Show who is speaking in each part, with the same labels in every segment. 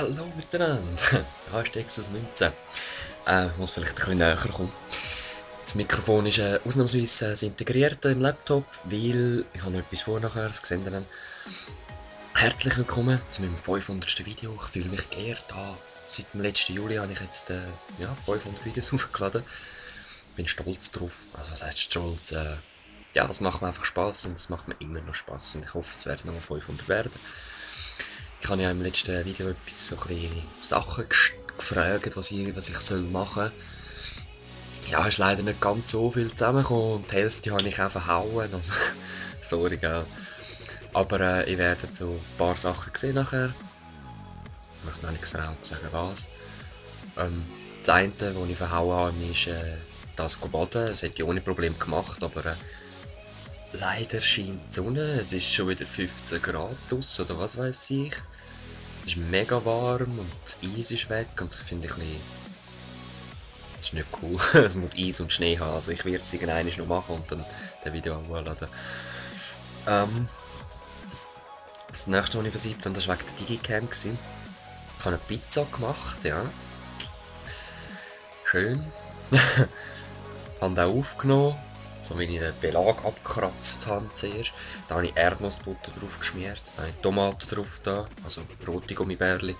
Speaker 1: Hallo miteinander, da ist Exos 19. Ich muss vielleicht ein bisschen näher kommen. Das Mikrofon ist ausnahmsweise integriert im Laptop, weil ich habe noch etwas vor nachher, das sehen wir dann. Herzlich willkommen zu meinem 500. Video. Ich fühle mich geehrt. Seit dem letzten Juli habe ich jetzt 500 Videos aufgeladen. Bin stolz drauf. Also was heißt stolz? Ja, es macht mir einfach Spaß und es macht mir immer noch Spaß. Und ich hoffe, es werden nochmal 500 werden. Ich habe ja im letzten Video etwas so ein bisschen Sachen gefragt, was ich machen soll. Ja, ist leider nicht ganz so viel zusammengekommen und die Hälfte habe ich auch verhauen, also sorry, gell. Aber ich werde so ein paar Sachen sehen nachher. Ich möchte noch nicht genau sagen, was. Das eine, das ich verhauen habe, ist das Baden. Das hätte ich ohne Problem gemacht, aber leider scheint die Sonne. Es ist schon wieder 15 Grad draus, oder was weiß ich. Es ist mega warm und das Eis ist weg und das finde ich ein bisschen... Das ist nicht cool. Es muss Eis und Schnee haben. Also ich werde es irgendwann noch machen und dann das Video auch hochladen. Das nächste, was ich versiebt habe, das war wegen der Digicam. Ich habe eine Pizza gemacht, ja. Schön. Habe auch aufgenommen, so wie ich den Belag abgekratzt habe zuerst. Da habe ich Erdnussbutter drauf geschmiert, da habe ich Tomaten drauf da, also rote Gummibärli.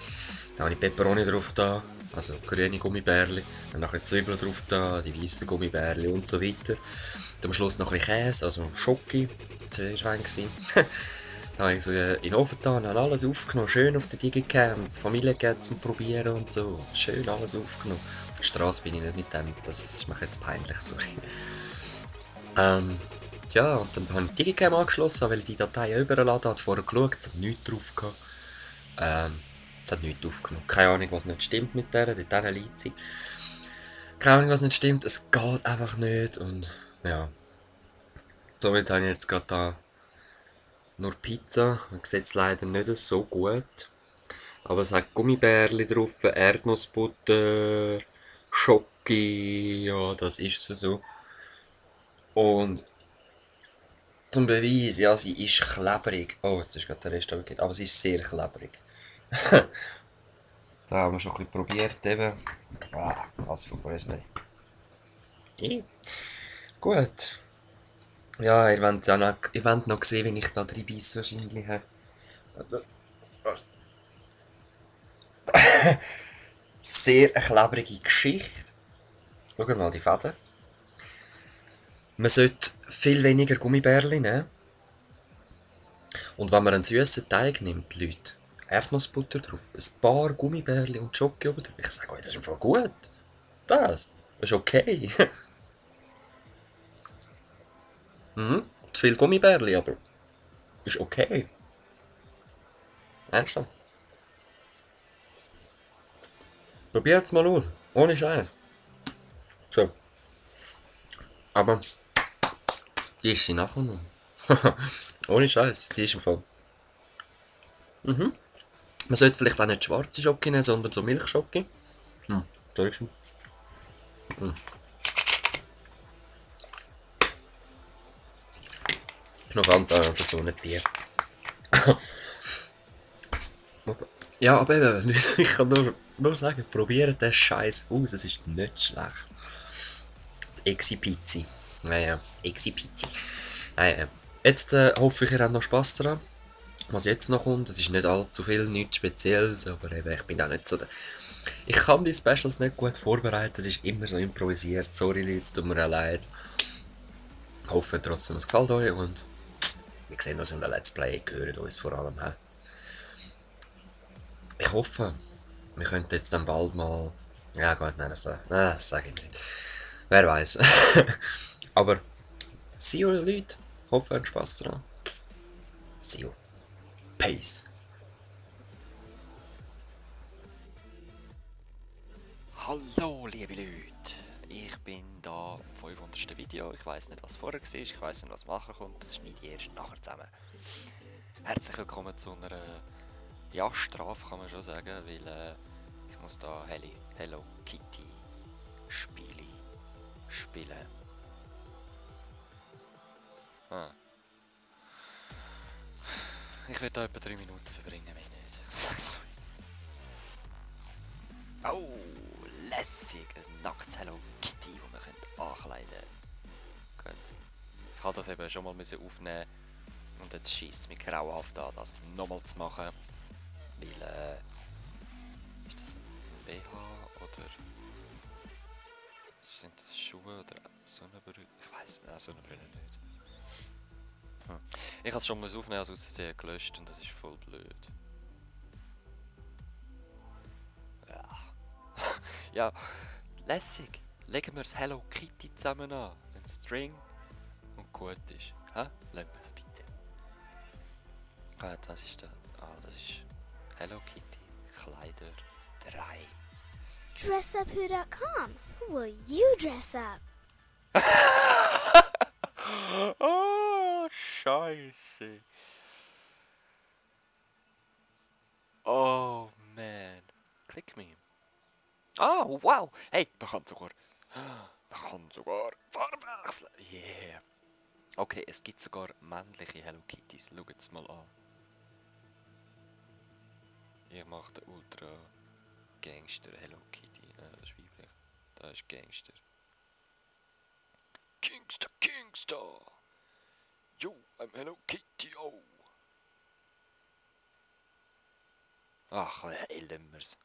Speaker 1: Da habe ich Peperoni drauf da, also grüne Gummibärli. Dann nachher Zwiebeln drauf da, die weißen Gummibärli und so weiter. Und am Schluss noch ein bisschen Käse, also Schoki, das war gewesen. Dann habe ich so in den Ofen getan, habe alles aufgenommen, schön auf der Digicam, die Familie gegeben zum Probieren und so. Schön alles aufgenommen. Auf der Straße bin ich nicht mit dem, das ist mir jetzt peinlich, sorry. Ja, und dann habe ich die Digicam angeschlossen, weil ich die Datei überladen hat vorher geschaut, es hat nichts drauf gehabt. Es hat nichts aufgenommen. Keine Ahnung, was nicht stimmt mit der, dort liegt sie. Keine Ahnung, was nicht stimmt, es geht einfach nicht und ja. Somit habe ich jetzt gerade da nur Pizza, man sieht es leider nicht so gut. Aber es hat Gummibärli drauf, Erdnussbutter, Schoki, ja, das ist so. Und zum Beweis, ja, sie ist klebrig. Oh, jetzt ist gerade der Rest abgegeben, aber sie ist sehr klebrig. Da haben wir schon ein bisschen probiert, eben. Was für Rosemary. Gut. Ja, ihr wollt noch sehen, wie ich da drin beiße wahrscheinlich. Sehr eine klebrige Geschichte. Schaut mal die Fäden. Man sollte viel weniger Gummibärli nehmen. Und wenn man einen süßen Teig nimmt, Leute, Erdnussbutter drauf, ein paar Gummibärli und Schoki oben drauf. Ich sage euch, das ist im Fall gut. Das ist okay. Zu viel Gummibärli, aber ist okay. Ernsthaft. Probiert's mal aus. Ohne Scheiß. So. Aber die ist sie nachher noch. Ohne Scheiß, die ist im Fall. Man sollte vielleicht auch nicht schwarze Schoki nehmen, sondern so Milchschoki. Entschuldigung. Noch Fanta oder so, nicht Bier. Ja, aber eben, ich kann nur sagen, probiert den Scheiß aus, es ist nicht schlecht. Exi-Pizzi. Naja, Exi-Pizzi. Naja, jetzt hoffe ich, ihr habt noch Spass daran. Was jetzt noch kommt, es ist nicht allzu viel, nichts Spezielles, aber eben, ich bin auch nicht so der... Ich kann die Specials nicht gut vorbereiten, es ist immer so improvisiert. Sorry Leute, es tut mir auch leid. Ich hoffe trotzdem, es gefällt euch und wir sehen uns in der Let's Play, gehört uns vor allem. He? Ich hoffe, wir könnten jetzt dann bald mal... Ja gut, nein, das sage ich nicht. Wer weiß. Aber, see you Leute, ich hoffe, ihr habt Spass daran. See you. Peace.
Speaker 2: Hallo liebe Leute, ich bin da im 500. Video, ich weiss nicht was vorher war, ich weiss nicht was nachher kommt, das schneide ich erst nachher zusammen. Herzlich willkommen zu einer Strafe kann man schon sagen, weil ich muss da Hello Kitty spielen. Ich werde da etwa 3 Minuten verbringen, wenn nicht. Ich sag's euch. Oh, lässig. Ein nacktes Hello Kitty, das wir ankleiden können. Gut. Ich habe das eben schon mal aufnehmen und jetzt schießt es mich grauenhaft an, das nochmal zu machen. Weil, ist das ein BH oder sind das Schuhe oder Sonnenbrille? Ich weiss nicht, Sonnenbrille nicht. Ich habe es schon mal aufnehmen, als aussehen gelöscht und das ist voll blöd. Ja. Ja, lässig. Legen wir das Hello Kitty zusammen an. Ein String und gut ist. Hä? Lassen wir es bitte. Ah, das ist das. Ah, das ist Hello Kitty. Kleider 3.
Speaker 3: Dressupwho.com. Who will you dress up?
Speaker 2: Oh, Scheiße. Oh, man. Click me. Oh, wow. Hey, man kann sogar Farbe wechseln. Yeah. Okay, es gibt sogar männliche Hello Kitties. Schaut es mal an. Ich mache den Ultra Gangster Hello Kitty. Nein, das ist weiblich. Das ist Gangster. Kingster! Yo, I'm Hello Kitty, oh! Ach, lassen wir's.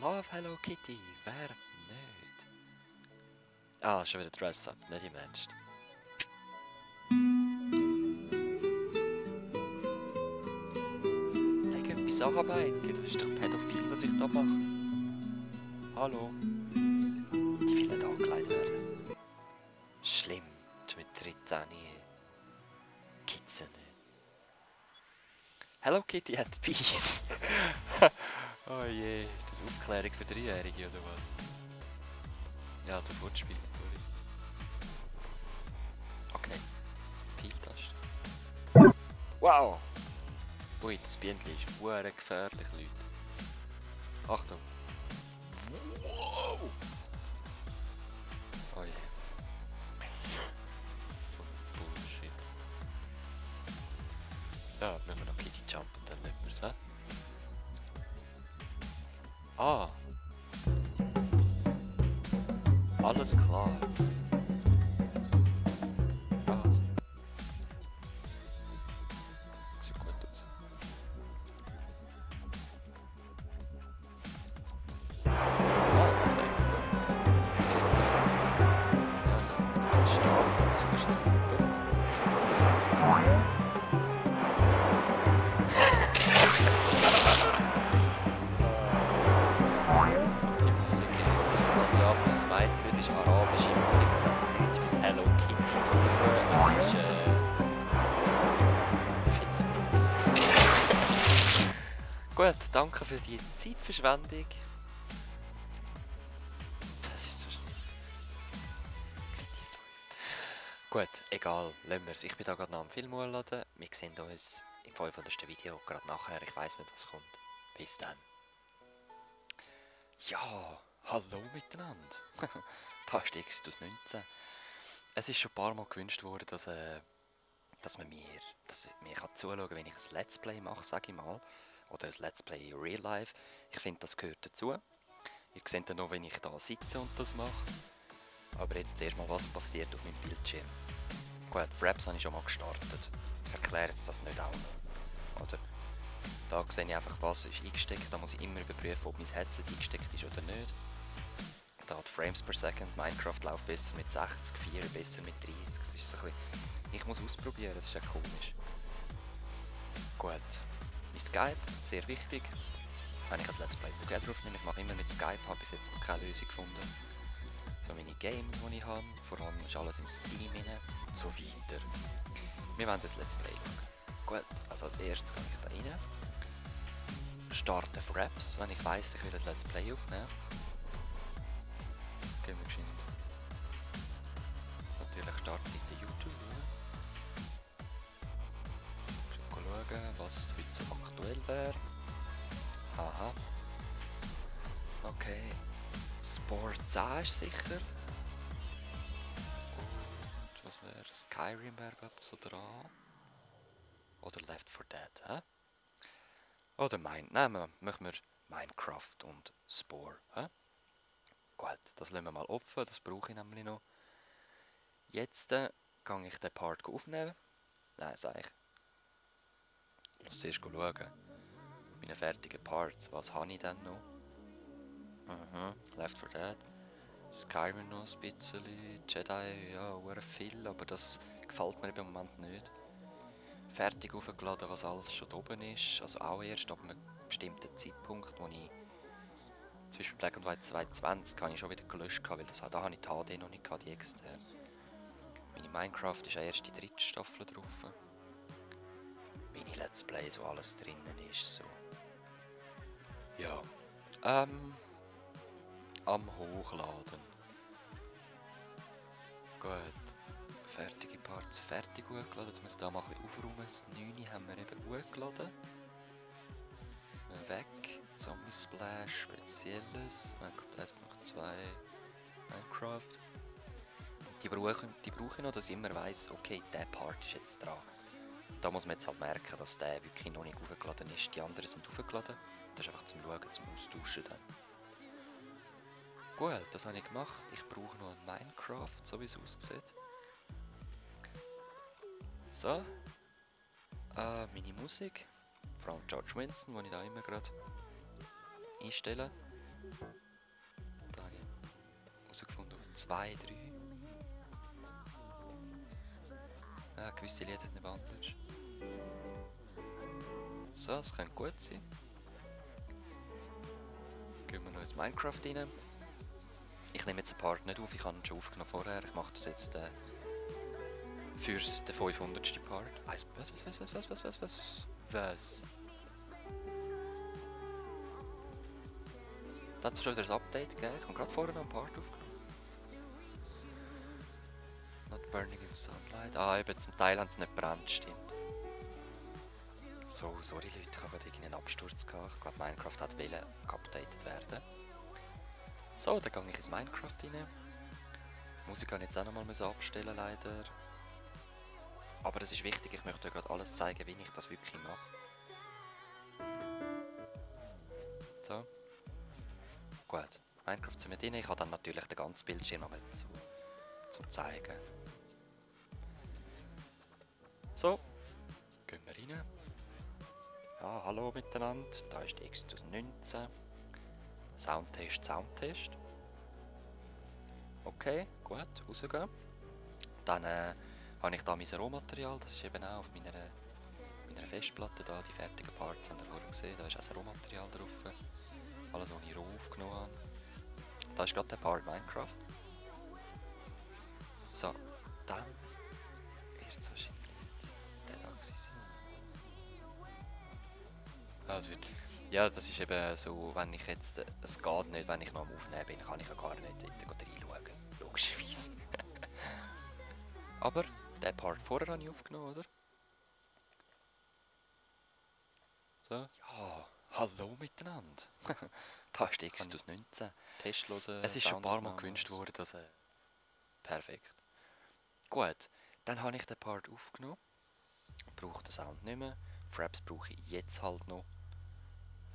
Speaker 2: Love Hello Kitty, wer nicht? Ah, schon wieder Dress-Up, nicht im Ernst. Leg etwas an, Mädchen, das ist doch pädophil, was ich da mache. Hallo? Die wollen angekleidet werden. Schlimm, mit 13 Kids nicht. Hello Kitty and Peace. Oh je, das ist Aufklärung für 3-Jährige oder was? Ja, sofort spielen, sorry. Okay, Pfeiltaste. Wow! Ui, das Bienchen ist verdammt gefährlich, Leute. Achtung! Wow! Oh je. So Bullshit. Ja, müssen wir noch Kitty Jump und dann nehmen wir es, hä? Ah! Alles klar. Ah, so. Sieht gut aus. Geht's dir? Ja, dann starten. So ist die Musik jetzt ist asiatisches Mädchen, es ist arabische Musik, es hat nichts mit Hello Kitty zu tun, es ist viel zu gut, danke für die Zeitverschwendung. Das ist so schlimm. Gut, egal, lassen wir es. Ich bin da gerade noch am Film hochladen. Wir sehen uns im 500. Video, gerade nachher. Ich weiss nicht, was kommt. Bis dann. Ja, hallo miteinander. Da ist Exodus 19. Es ist schon ein paar Mal gewünscht worden, dass man mir zuschauen kann, wenn ich ein Let's Play mache, sage ich mal. Oder ein Let's Play Real Life. Ich finde, das gehört dazu. Ihr seht dann noch, wenn ich da sitze und das mache. Aber jetzt erstmal, was passiert auf meinem Bildschirm. Gut, Fraps habe ich schon mal gestartet. Ich erkläre jetzt das nicht auch noch. Oder? Da sehe ich einfach, was ist eingesteckt. Da muss ich immer überprüfen, ob mein Headset eingesteckt ist oder nicht. Da hat Frames per Second. Minecraft läuft besser mit 60, 4 besser mit 30. Das ist so ein bisschen, ich muss ausprobieren, das ist ja komisch. Gut. Mein Skype, sehr wichtig. Wenn ich ein Let's Play Together aufnehme, ich mache immer mit Skype, habe bis jetzt noch keine Lösung gefunden. So meine Games, die ich habe, vor allem ist alles im Steam rein und so weiter. Wir wollen das Let's Play schauen. Gut, also als erstes gehe ich da rein. Starte Fraps, wenn ich weiss, ich will ein Let's Play aufnehmen. Gehen wir geschwind. Natürlich Startseite YouTube. Schauen, was heute so aktuell wäre. Aha. Okay. Sport 10 ist sicher. Und was wäre Skyrim wäre so dran. Oder Left 4 Dead, hä? Oder nein, machen wir Minecraft und Spore. Hä? Gut, das lassen wir mal offen, das brauche ich nämlich noch. Jetzt gehe ich den Part aufnehmen. Nein, sag ich. Ich muss zuerst schauen. Meine fertigen Parts, was habe ich denn noch? Left 4 Dead. Skyrim noch ein bisschen. Jedi, ja, auch viel, aber das gefällt mir im Moment nicht. Fertig aufgeladen, was alles schon oben ist. Also auch erst ab einem bestimmten Zeitpunkt, wo ich zum Beispiel Black and White 220 habe ich schon wieder gelöscht, weil da habe ich die HD noch nicht gehabt, die externe. Meine Minecraft ist ja erst die 3. Staffel drauf. Meine Let's Plays, wo alles drinnen ist, so. Ja. Am Hochladen. Gut. Fertige Parts fertig hochgeladen. Jetzt müssen wir da mal ein bisschen aufräumen. Das 9 haben wir eben hochgeladen. Weg. Zombie Splash, Spezielles. Minecraft 1.2. Minecraft. Die brauche ich noch, dass ich immer weiss, okay, der Part ist jetzt dran. Da muss man jetzt halt merken, dass der wirklich noch nicht hochgeladen ist. Die anderen sind hochgeladen. Das ist einfach zum Schauen, zum Austauschen dann. Gut, das habe ich gemacht. Ich brauche noch ein Minecraft, so wie es aussieht. So. Meine Musik. Vor allem George Winston, die ich da immer gerade einstelle. Da habe ich herausgefunden auf 2, 3. Ja, gewisse Lieder sind nicht anders. So, das könnte gut sein. Gehen wir noch ins Minecraft rein. Ich nehme jetzt den Part nicht auf, ich habe ihn schon aufgenommen vorher. Ich mache das jetzt für den 500. Part. Was? Da hat es schon wieder ein Update gegeben. Ich habe gerade vorher noch einen Part aufgenommen. Not burning in sunlight. Ah, eben zum Teil haben sie nicht gebrannt, stimmt. So, sorry Leute, ich habe gerade irgendeinen Absturz gehabt. Ich glaube Minecraft hat geupdatet werden. So, dann gehe ich ins Minecraft rein. Die Musik habe ich jetzt auch nochmal abstellen leider. Aber es ist wichtig, ich möchte euch gerade alles zeigen, wie ich das wirklich mache. So. Gut, Minecraft sind wir drin. Ich habe dann natürlich den ganzen Bildschirm aber zum zeigen. So, gehen wir rein. Ja, hallo miteinander. Da ist die Exodus 19. Soundtest. Okay, gut, rausgehen. Dann habe ich da mein Rohmaterial, das ist eben auch auf meiner Festplatte da, die fertigen Parts, habt ihr vorhin gesehen, da ist auch ein Rohmaterial drauf. Alles, was ich roh aufgenommen habe. Da ist gerade der Part Minecraft. So, dann wird es wahrscheinlich der da gewesen sein. Also, ja, das ist eben so, wenn ich jetzt, es geht nicht, wenn ich noch am Aufnehmen bin, kann ich ja gar nicht reinschauen, logischerweise. Aber den Part vorher habe ich aufgenommen, oder? So, ja, hallo miteinander. Da ist die Exodus 19. Testlose. Es ist schon ein paar Mal gewünscht worden, dass perfekt. Gut, dann habe ich den Part aufgenommen. Brauche den Sound nicht mehr. Fraps brauche ich jetzt halt noch.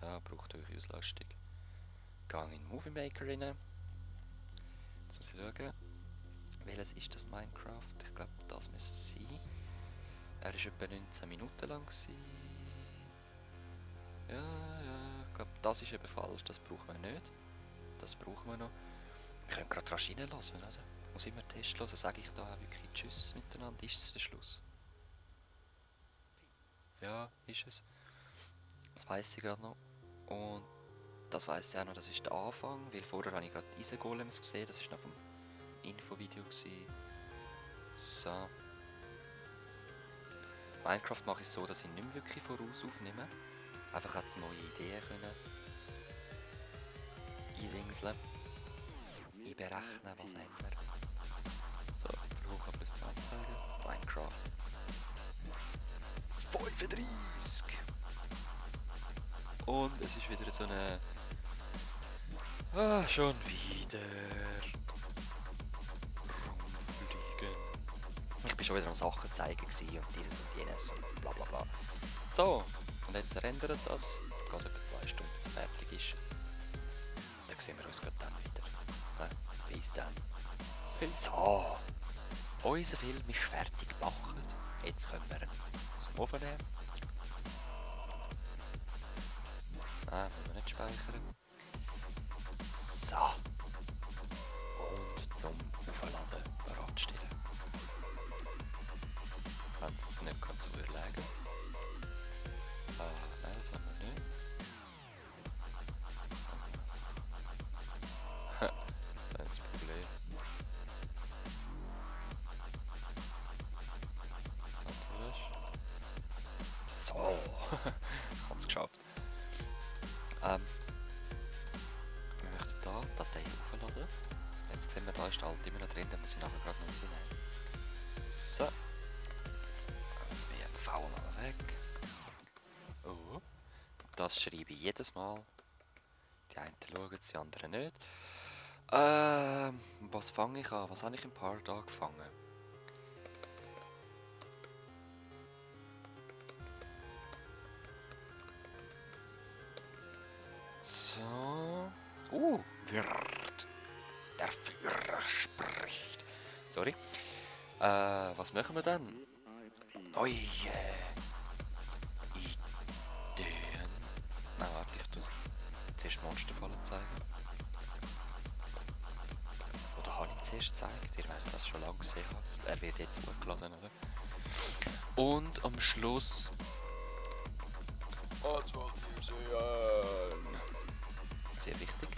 Speaker 2: Ja, braucht euch Auslastung. Gehe in den Movie Maker rein. Jetzt muss ich schauen. Welches ist das Minecraft? Ich glaube, das müsste es sein. Er war etwa 19 Minuten lang. Ja, ich glaube, das ist eben falsch. Das brauchen wir nicht. Das brauchen wir noch. Wir können gerade rasch reinlassen. Also, muss immer Test hören. Sage ich da wirklich Tschüss miteinander? Ist es der Schluss? Ja, ist es. Das weiss ich gerade noch. Und das weiss ich auch noch, das ist der Anfang. Weil vorher habe ich gerade Eisengolems gesehen. Das war noch vom Infovideo. So. Minecraft mache ich so, dass ich nicht mehr wirklich voraus aufnehme. Einfach jetzt neue Ideen können einwingseln. Einberechnen, was haben wir. So, Verbraucher plus die Anzeige. Minecraft. 35! Und es ist wieder so eine... Ah, schon wieder... rumfliegen. Ich bin schon wieder am Sachen zeigen und dieses und jenes und bla bla bla. So, und jetzt rendert das. geht etwa 2 Stunden, bis er fertig ist. Dann sehen wir uns gerade dann wieder. Bis dann. So, unser Film ist fertig gebacken. Jetzt können wir ihn aus dem Ofen nehmen. Nein, müssen wir nicht speichern. So. Und zum Aufladen bereitstellen. Können Sie jetzt nicht gerade so überlegen. Nein, das haben wir nicht. Das ist das Problem. So, ich habe es geschafft. Wir möchten hier die Datei aufladen. Jetzt sehen wir, da ist der Alt immer noch drin, den muss ich nachher gerade noch rausnehmen. So. Das WMV mal weg. Oh. Das schreibe ich jedes Mal. Die einen schauen es, die anderen nicht. Was fange ich an? Was habe ich im Part angefangen? So. Wird. Der Führer spricht. Sorry. Was machen wir dann? Neue Ideen. Nein, warte, ich tue zuerst Monsterfallen zeigen. Oder habe ich zuerst gezeigt? Ihr werdet das schon lange gesehen haben. Er wird jetzt hochgeladen, oder? Und am Schluss... Was wollt ihr sehen? Sehr wichtig.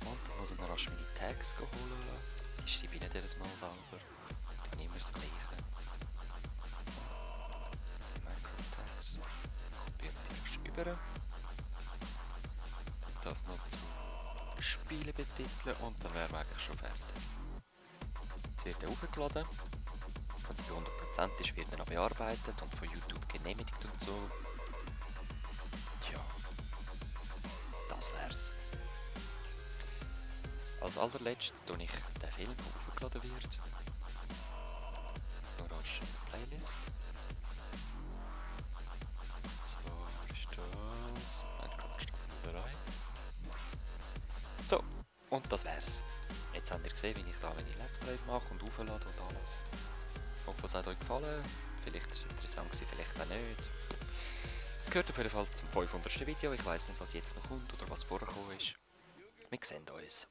Speaker 2: Und dann muss ich noch rasch meine Tags holen. Die schreibe ich nicht jedes Mal selber. Dann immer das Gleiche. Micro-Tags. Kopieren wir die rasch über. Das noch zu Spielen betiteln und dann wären wir eigentlich schon fertig. Jetzt wird er hochgeladen. Wenn es bei 100% ist, wird er noch bearbeitet und von YouTube genehmigt und so. Tja, das wär's. Als allerletztes tue ich den Film, der hochgeladen wird. Orange Playlist. So ist das. Minecraft Staffel 3. So, und das wär's. Jetzt habt ihr gesehen, wie ich da meine Let's Plays mache und auflade und alles. Ich hoffe, es hat euch gefallen. Vielleicht war es interessant, vielleicht auch nicht. Es gehört auf jeden Fall zum 500. Video. Ich weiss nicht, was jetzt noch kommt oder was vorgekommen ist. Wir sehen uns.